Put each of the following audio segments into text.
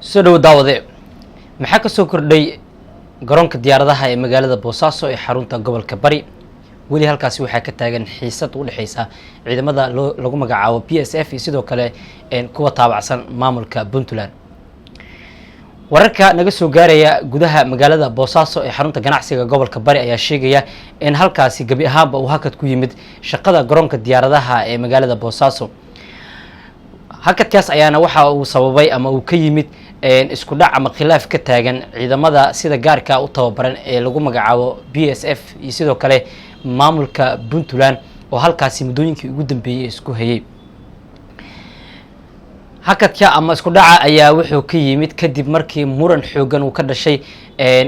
Soo dhowo daawade. Maxaa ka soo kordhay garoonka diyaaradaha ee magaalada Boosaaso ee xarunta gobolka Bari? Weli halkaasi waxaa ka taagan xiisad u dhexeysa ciidamada loo lagu magacaabo BSF iyo sidoo kale kuwa taabacsan maamulka Puntland. Wararka naga soo gaaraya gudaha magaalada Boosaaso ee xarunta ganacsiga gobolka Bari ayaa sheegaya in halkaasi gebi ahaanba uu hakad ku yimid shaqada garoonka diyaaradaha ee magaalada Boosaaso. Hakadkaas ayaana waxa uu sababay ama uu ka yimid isku dhac ama khilaaf ka taagan ciidamada sida gaarka u tababaran ee lagu magacaabo BSF iyo sidoo kale maamulka Puntland oo halkaasi muddooyinkii ugu dambeeyey isku hayay. Hakadka ama isku dhaca ayaa wuxuu ka yimid kadib markii muran xoogan uu ka dhashay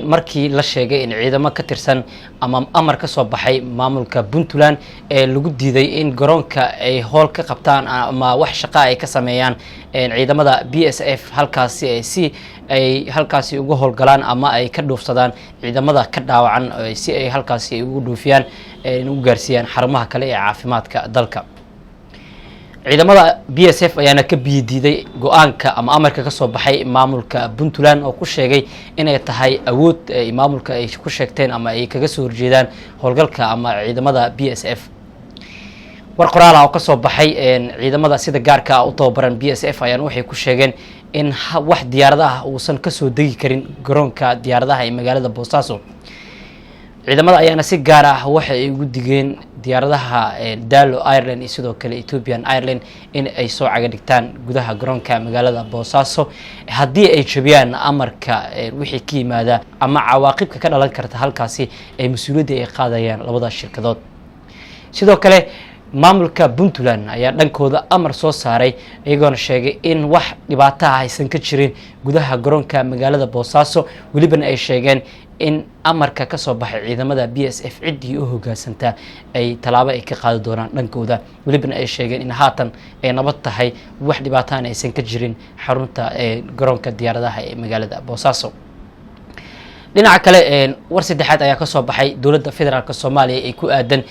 markii la sheegay in ciidamo ka tirsan ama amar ka soo baxay maamulka Puntland ee lagu diiday in garoonka ay howl ka qabtaan ama wax shaqa ay ka sameeyaan ciidamada BSF halkaasi, si ay halkaasi uga howlgalaan ama ay ka dhuufsadaan ciidamada ka dhaawacan, si ay halkaasi ugu dhuufiyaan, ugu gaarsiiyaan xarumaha kale ee caafimaadka dalka. Ciidamada BSF ayaana ka biyo diiday go-aanka ama amarka kasoo baxay maamulka Puntland oo ku sheegay inay tahay awood ay maamulka ay ku sheegteen ama ay kaga soo horjeedaan howlgalka ama ciidamada BSF. War qoraal ah oo kasoo baxay ciidamada sida gaarka ah u tababaran BSF ayaana waxay ku sheegeen in wax diyaaradaha uusan kasoo degi karin garoonka diyaaradaha ee magaalada Boosaaso. Ciidamada ayaana si gaar ah waxa ay ugu digeen diyaaradaha Dalo Airline iyo sidoo kale Ethiopian Airline in ay soo caga dhigtaan gudaha garoonka magaalada Boosaaso. Haddii ay jabiyaan amarka, wixii ka yimaada ama cawaaqibka ka dhalan karta halkaasi ay mas-uuliyadda ay qaadayaan labada shirkadood. Sidoo kale maamulka Puntland ayaa dhankooda amar soo saaray, iyagoona sheegay in wax dhibaato ah aysan ka jirin gudaha garoonka magaalada Boosaaso. Welibana ay sheegeen in amarka kasoo baxay ciidamada BSF ciddii u hogaansantaa ay tallaabo ay ka qaadi doonaan dhankooda. Welibana ay sheegeen in haatan ay nabad tahay, wax dhibaatahana aysan ka jirin xarunta garoonka diyaaradaha ee magaalada Boosaaso. Dhinaca kale, war saddexaad ayaa kasoo baxay dowladda federaalka Soomaaliya ee ku aadan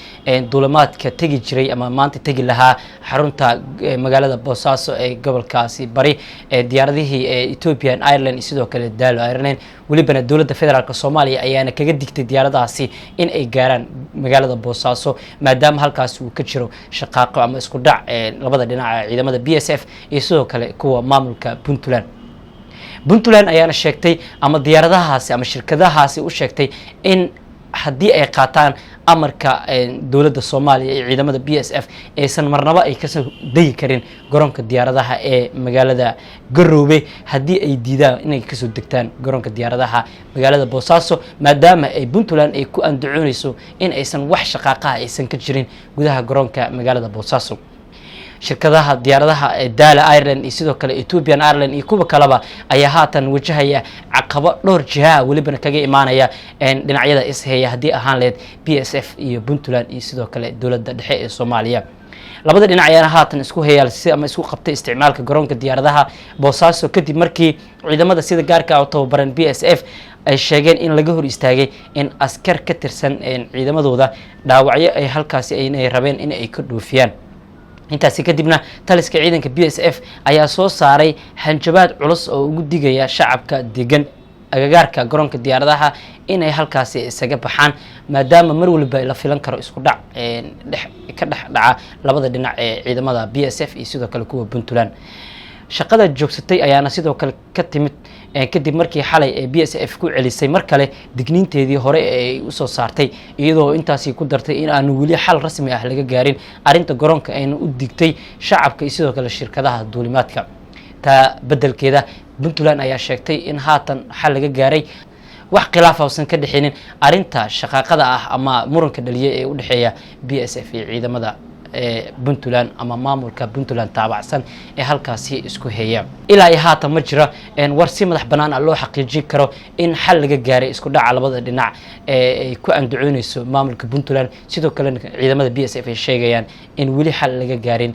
duulimaadka tegi jiray ama maanta tegi lahaa xarunta magaalada Boosaaso ee gobolkaasi Bari, diyaaradihii Ethiopian Airline iyo sidoo kale Dalo Airline. Welibana dowladda federaalka Soomaaliya ayaana kaga digtay diyaaradahaasi in ay gaaraan magaalada Boosaaso, maadaama halkaasi uu ka jiro shaqaaqo ama isku dhac labada dhinaca, ciidamada BSF iyo sidoo kale kuwa maamulka Puntland. Puntland ayaana sheegtay ama diyaaradahaasi ama shirkadahaasi u sheegtay in haddii ay qaataan amarka dowladda Soomaaliya iyo ciidamada BSF aysan marnaba ay kasoo degi karin garoonka diyaaradaha ee magaalada Garoobe, haddii ay diidaan inay kasoo degtaan garoonka diyaaradaha magaalada Boosaaso, maadaama ay Puntland ay ku andacooneyso in aysan wax shaqaaqaha aysan ka jirin gudaha garoonka magaalada Boosaaso. Shirkadaha diyaaradaha ee Dala Airline iyo sidoo kale Ethiopian Airline iyo kuwa kaleba ayaa haatan wajahaya caqabo dhowr jihaha, welibana kaga imaanaya dhinacyada isheeya, haddii ahaan lahayd BSF iyo Puntland iyo sidoo kale dowladda dhexe ee Soomaaliya. Labada dhinac ayaana haatan isku hayaal si ama isku qabtay isticmaalka garoonka diyaaradaha Boosaaso, kadib markii ciidamada sida gaarka ah u tababaran BSF ay sheegeen in laga hor istaagay in askar ka tirsan ciidamadooda dhaawacyo ay halkaasi inay rabeen in ay ka dhoofiyaan. Intaasi kadibna taliska ciidanka BSF ayaa soo saaray hanjabaad culus oo ugu digaya shacabka degan agagaarka garoonka diyaaradaha inay halkaasi isaga baxaan, maadaama mar waliba la filan karo isku dhac dhex ka dhex dhaca labada dhinac ee ciidamada BSF iyo sidoo kale kuwa Puntland. Shaqada joogsatay ayaana sidoo kale ka timid kadib markii xalay ee BSF ku celisay mar kale digniinteedii hore ee ay usoo saartay, iyadoo intaasi ku dartay in aanu weli xal rasmi ah laga gaarin arrinta garoonka, ayna u digtay shacabka iyo sidoo kale shirkadaha duulimaadka. Taa beddelkeeda Puntland ayaa sheegtay in haatan xal laga gaaray, wax khilaaf uusan ka dhexinin arrinta shaqaaqada ah ama muranka dhaliyay ee u dhexeeya BSF iyo ciidamada ee Puntland ama maamulka Puntland taabacsan ee halkaasi isku heeya. Ilaa iyo haatan ma jira war si madax bannaan ah loo xaqiijin karo in xal laga gaaray isku dhaca labada dhinac ee ay ku andacooneyso maamulka Puntland, sidoo kalena ciidamada BSF ay sheegayaan in weli xal laga gaarin.